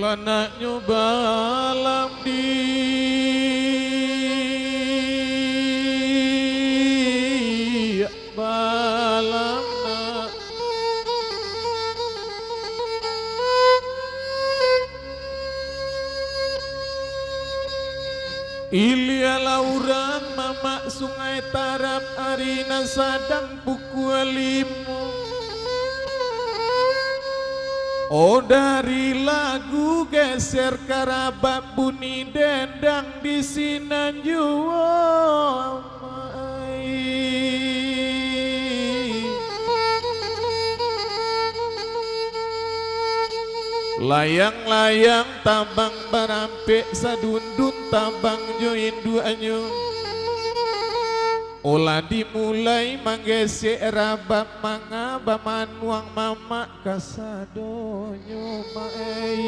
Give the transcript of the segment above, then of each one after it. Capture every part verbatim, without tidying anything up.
Lanaknyo balam di balam nak. Ilialah urang mamak Sungai Tarab ari nan sadang pukua limo. Oh, dari lagu geser karabab bunyi dendang di sinan juo, Mak ai. Layang-layang tabang barampek, sadundun tabang jo induaknyo. Olah dimulai manggesek rabab manga bamanuang mamak kasadonyo, Mak ai.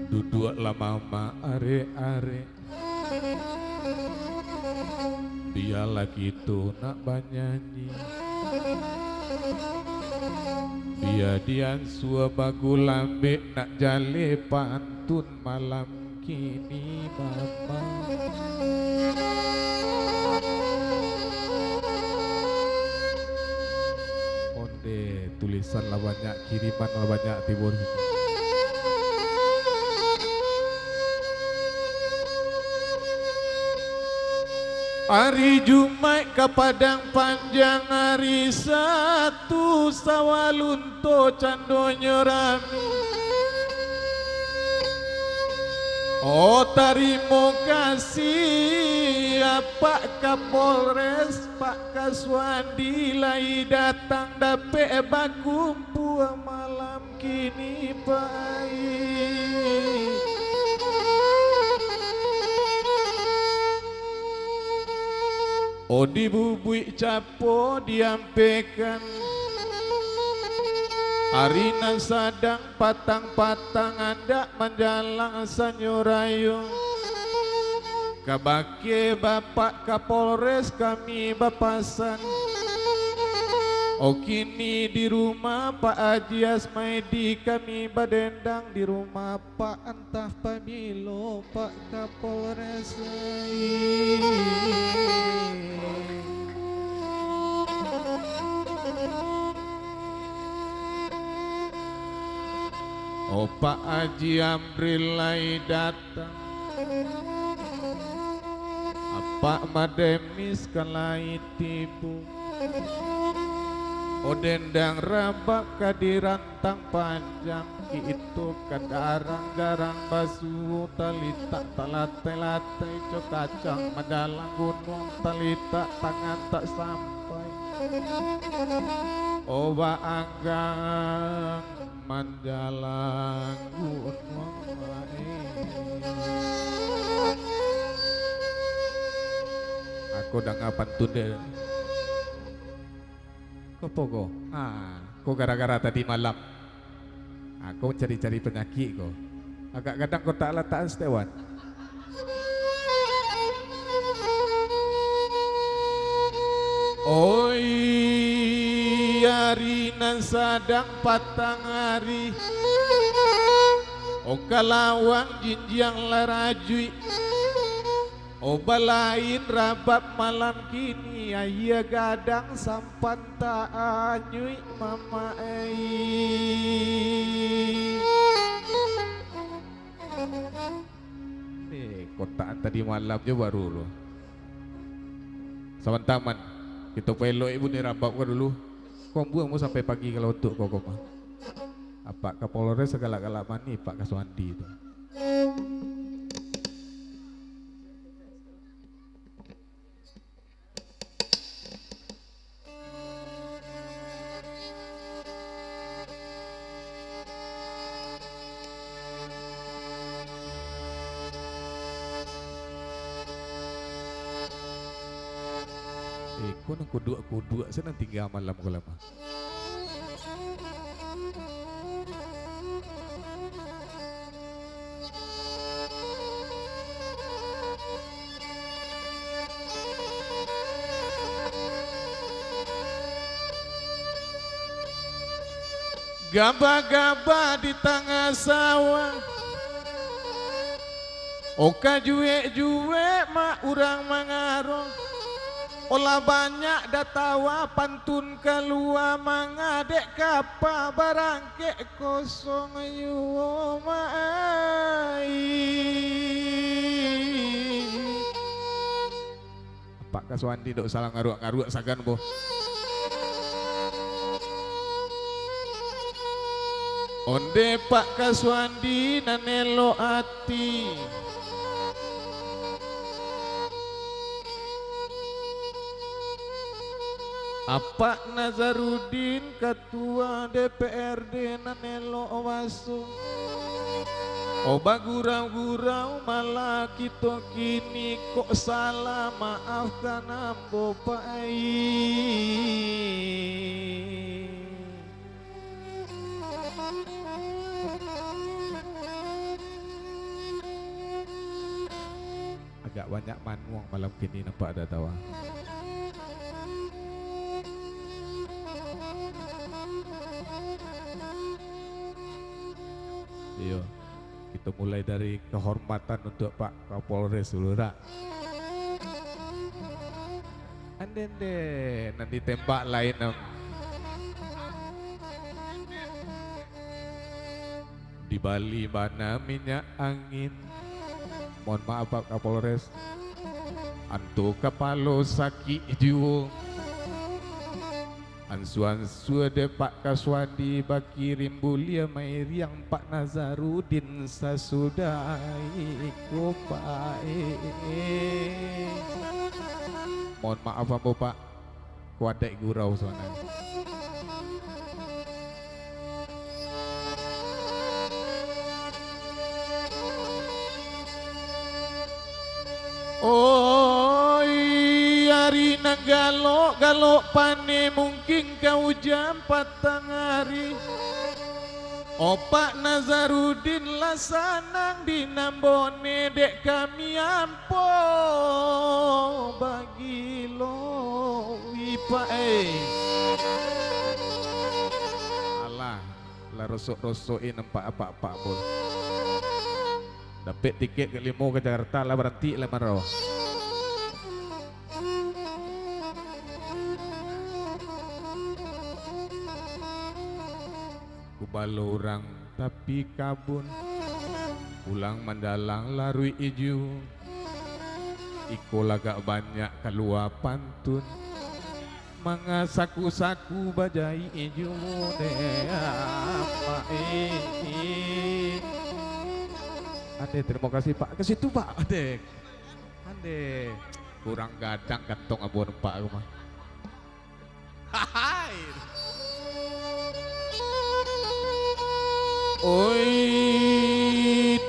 Duduaklah mamak arek-arek, bialah kito nak banyanyi. Bia diansua bagulambek nak jaleh pantun malam kini, Mama. Onde, tulisan lah banyak, kiriman lah banyak tibo di siko. Ari Jumaik ka Padang Panjang, ari Satu Sawalun to candonyo rami. Oh, tarimo kasih, Apak Kapolres, Pak Kaswandi, lai datang dapek bakumpua malam kini, Pak ai. Oh, di bubuik cap- po diampekan. Ari nan sadang patang-patang andak manjalang sanyo rayo. Kabake Bapak Kapolres kami bapasan, oh, kini di rumah Pak Aji Asmaedi kami badendang di rumah Pak Antah pabilo Pak Kapolres lai. Oh, Pak Aji Amri lai datang. Apak Mademis ka lai tibo. Oh, dendang rabab ka diran- tang panjang, itu ka darang-darang basuo, talitak talatai-latai, co kacang manjalang gunuang, talitak tangan tak sampai. Oh, baanggang manjalang gunuang, Mak ai. Ako danga pantun dek. Ko apo ko? Ah, ko gara-gara tadi malam. Ah, ko cari-cari panyakik ko. Agak gadang kotak latakan, Stewan. Oi, ari nan sadang patang ari, o kalawang jinjiang lah rajuik, o balain rabab malam kini, aia gadang sampan tak anyuik, mamak ai. Eh, kotaan tadi malam jo baru tu. Sabanta, Man. Kito paelok-i bunyi rabab ko dulu. Ko ambo sampai pagi kalau untuak ko, ko mah. Apak Kapolres sagalak-galak mani, Pak Kaswandi tu. Eh, ko nan kuduak-kuduak se nan tingga malam ko lah mah. Gabah-gabah di tangah sawah, o ka juek-juek mak urang mangaro. Olah banyak datawa pantun kalua, mangadek kapa barangkek kosong juo, mak ai. Pak Kaswandi dok salah ngaruak-ngaruak sagan, boh. Onde Pak Kaswandi nan elok ati. Apak Nazarudin Katua D P R D nan elok baso. O bagurau-gurau malah kito kini, kok salah maafkan ambo, Pak ai. Agak banyak manuang malam kini, nampak ado tawa. Iyo. Kito mulai dari kahormatan untuak Pak Kapolres dulu, dak? Ande-ande, nan ditembak lain, em. Dibali bana minyak angin. Mohon maaf, Pak Kapolres. Antu kapalo sakik juo. Ansua-ansua dek Pak Kaswandi bakirim buliah mairiang Pak Nazarudin sasudah iko, Pak. Mohon maaf ambo, Pak. Ko adaik gurau sabananyo. Oi, ari nan galok-galok paneh, mungkin ka ujan patang ari. Opak Nazarudin lah sanang di nan boneh dek kami ampo bagilo, Pak, eh. Alah. Lah rosok-rosok, eh, nampak apak-apak pun. Dapek tikek ka limo ka Jakarta, lah baranti lah maro. Kubalo urang tapi kabun, pulang mandalang laruik ijo. Iko lagak banyak kalua pantun. Manga saku-saku bajaik juo dek apak, eh, eh. Ande, terima kasih, Pak. Ke situ, Pak. Ande. Ande. Kurang gadang kantong ambo nampak ko mah. Hahai. Oi,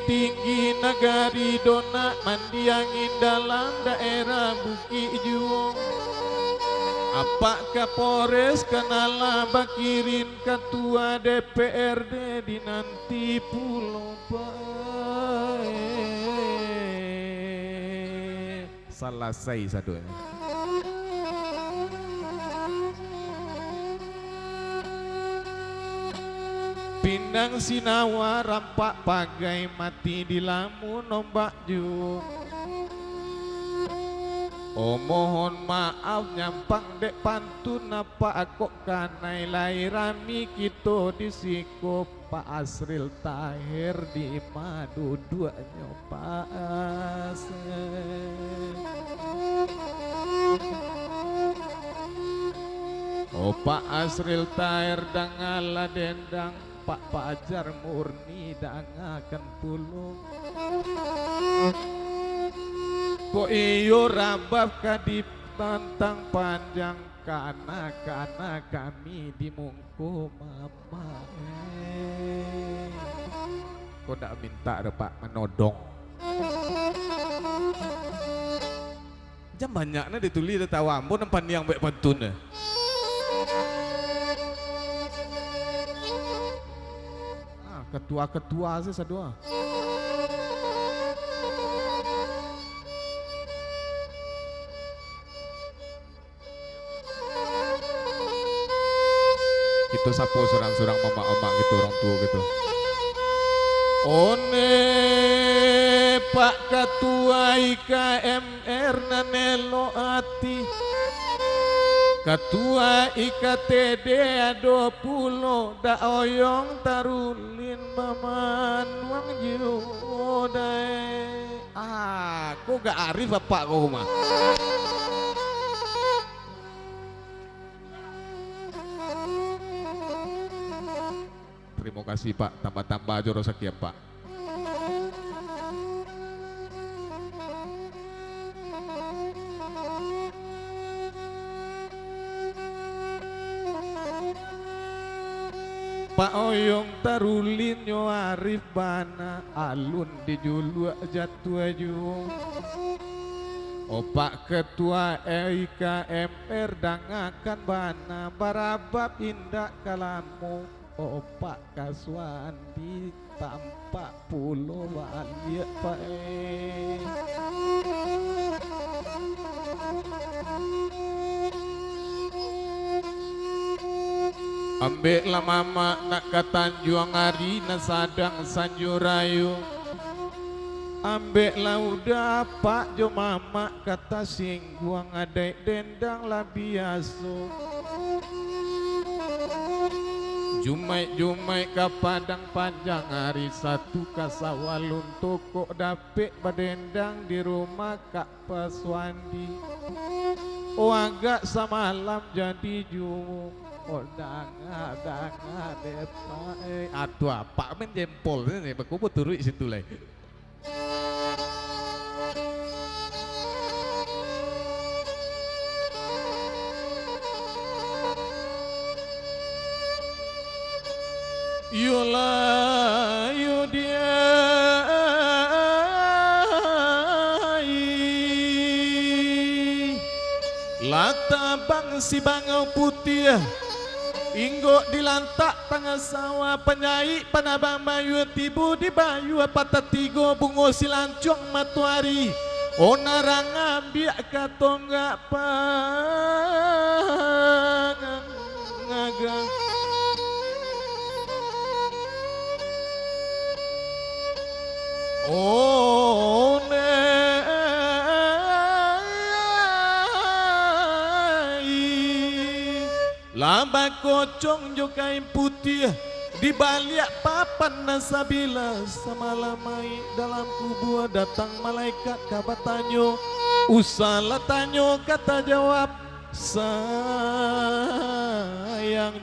tinggi nagari Donak, mandi angin dalam daerah Bukik Juo. Apak Kapolres kanalah bakirin katua D P R D dinanti pulo, Pak. Salasai sadonyo. Pinang sinawa rampak pagai mati dilamun ombak juo. Oh, mohon maaf nyampang dek pantun, apak kok kanai lai rami kito di siko. Pak Asril Taher, di ma duduaknyo Pak Asril? Oh, Pak Asril Taher, dangalah dendang Pak Pajar Murni, dangakan pulo. Kok iyo rabab ka ditantang panjang, kana-kana kami di mungko mamak, eh. Kok ndak mintak doh, Pak, manodong. Jan banyak nan ditulih, tatawa ambo nan pandiang buek pantun, eh. Ah, ketua-ketua se sadonyo. Kito sapo surang-surang mamak-mamak kito, urang tuo kito. One Pak Katua I K M R nan elok ati, Katua I K T D ado pulo, Dak Oyong Tarulin bamanuang juo dai. Ah, ko gak arif apak ko mah. Tarimo kasih, Pak. Tambah-tambah jo rasaki apak. Pak Oyong Tarulin nyo arif bana, alun dijuluak jatuah juo. Opak Ketua I K M R, dangakan bana, barabab indak ka lamo. Opak Kaswandi, tampak pulo baliak, Pak, eh. Ambeklah mamak nak ka Tanjuang Ari nan sadang sanjo rayo. Ambeklah uda apak jo mamak ka tasingguang, adaik dendang lah biaso. Jumaik-jumaik ka Padang Panjang, ari Satu ka Sawalunto, kok dapek badendang di rumah Kak Paswandi. Oh, agak samalam jadi juo. Oh, danga, danga, dek Pak, eh. Aduh, apak main jempol ni, bako baturuik situ lai. Iyolah, iyo dia, lah tabang si bangau putiah. Inggok dilantak tangah sawah, panyaik panabang bayua, tibo di bayua patah tigo, bungo silancuang matoari, onarang ambiak ka tonggak pangagang. Oh, nai. Lah bakocong jo kain putiah, di baliak papan nan sabilah, samalam mayik dalam kubua, datang malaikat ka batanyo, usah lah tanyo ka tajawab, sayang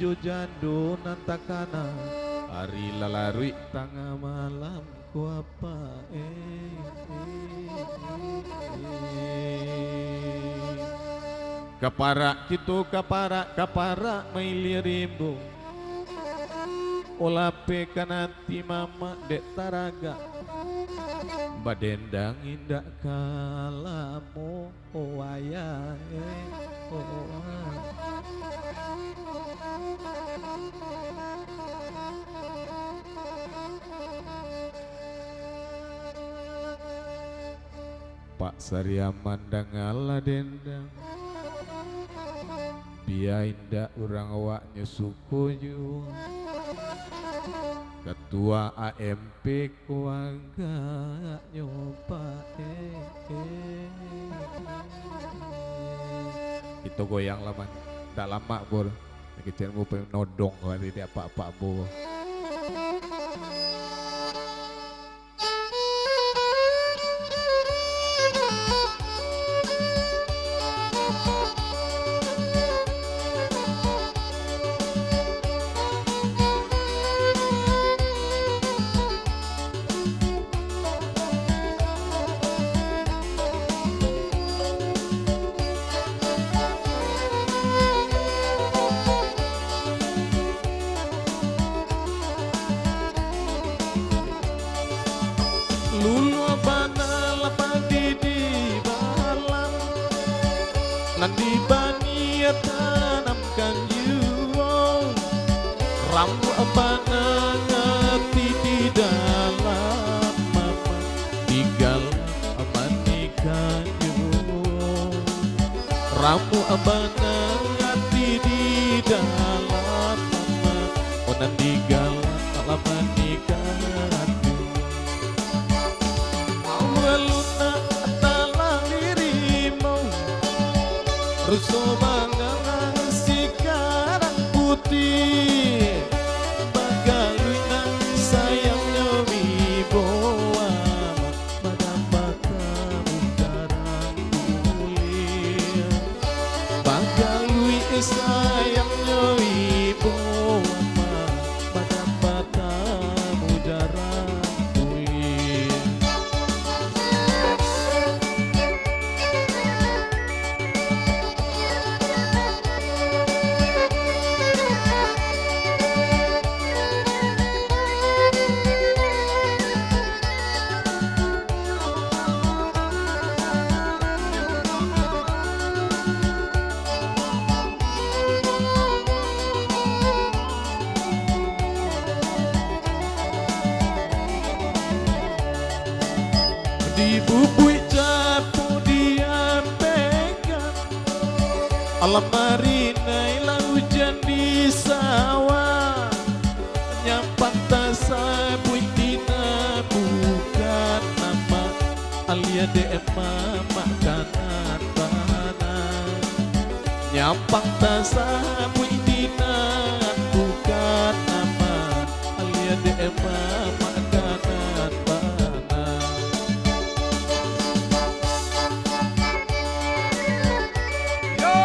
jo jando nan takana, ari lah laruik tangah malam. Ko apak, eh, eh, eh, eh. Ka parak kito, ka parak, ka parak mailia rimbo. Olah pe ka nanti mamak dek taragak. Badendang indak ka lamo. Oh, ayah, eh, oh, oh, ah. Pak Sariaman, dangalah dendang. Bia indak urang awaknyo suko juo. Katua A M P ko agaknyo, Pak, eh, eh. Kito goyang lah, Man. Ndak lamak, Bor. Kecek ambo pengen nodong kali di apak-apak ambo. Luluah bana lah padi di balam, nan di baniah tanamkan juo. Ramuah bana ati di dalam, mama, di galam manikah juo. Ramuah bana ati di dalam, mama, oh, nan di galam manikah juo. Awak lunak talang dirimau, ruso bangarang sikarang putiah. Bagaluik nan sayangnyo wibawa, madapatkan mudaran buliah. Bagaluik sayangnyo wibawa, madapatkan mudaran buliah. Di bubuik capuk diampekkan, alam marinai lah ujan di sawah. Nyampang tasabuik di nan bukan nama, alah dek mamak kanan bana. Nyampang tasabuik di nan bukan nama, alah dek mamak kanan bana. Yo!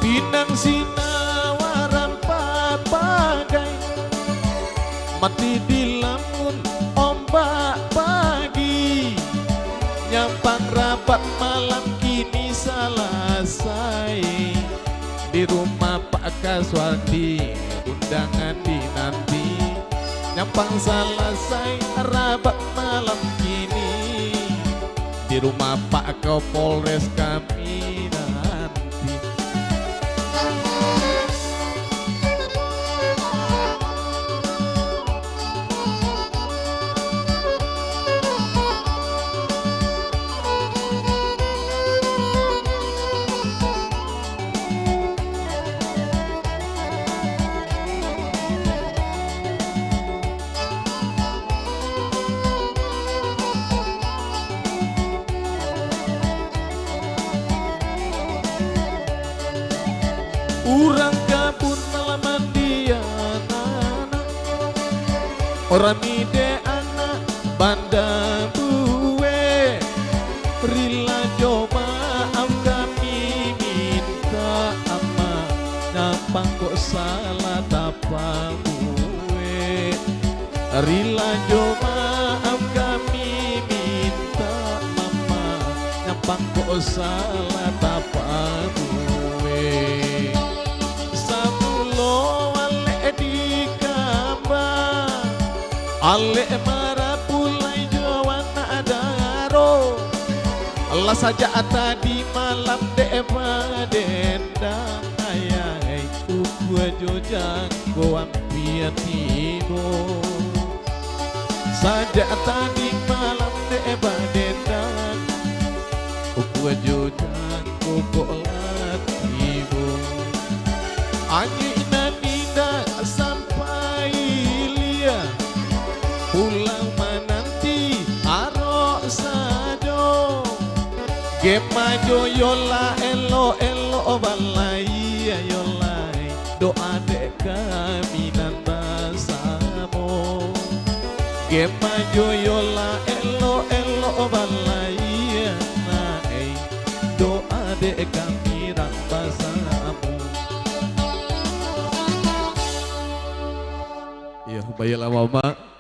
Pinang sinawaran papagai, mati dilamun ombak pagi. Nyampang rapat malam kini salasai, di rumah Pak Kaswandi undangan dinanti. Nyampang salasai rapat malam kini, di rumah Pak Kapolres kami nanti. Urang kabun lah mandiang anak, urang midek anak banda buek. Rila jo maaf kami mintak, Ama, nyampang kok salah tapabuek. Rila jo maaf kami mintak, Mama, nyampang kok salah tapabuek. Alek marapulai jo anak daro. Lah sajak tadi malam dek badendang, ayai, ukua jo jangko ampia tibo. Sajak tadi malam dek badendang, ukua jo jangko kok lah tibo. Anyuik nan indak sampai lia, pulang mananti arok sajo. Gema jo yolah elok-elok balai yolah, doa dek kami nan basamo. Gema jo yolah elok-elok balai nak, doa dek kami nan basamo. Iyo, baiklah, Mamak.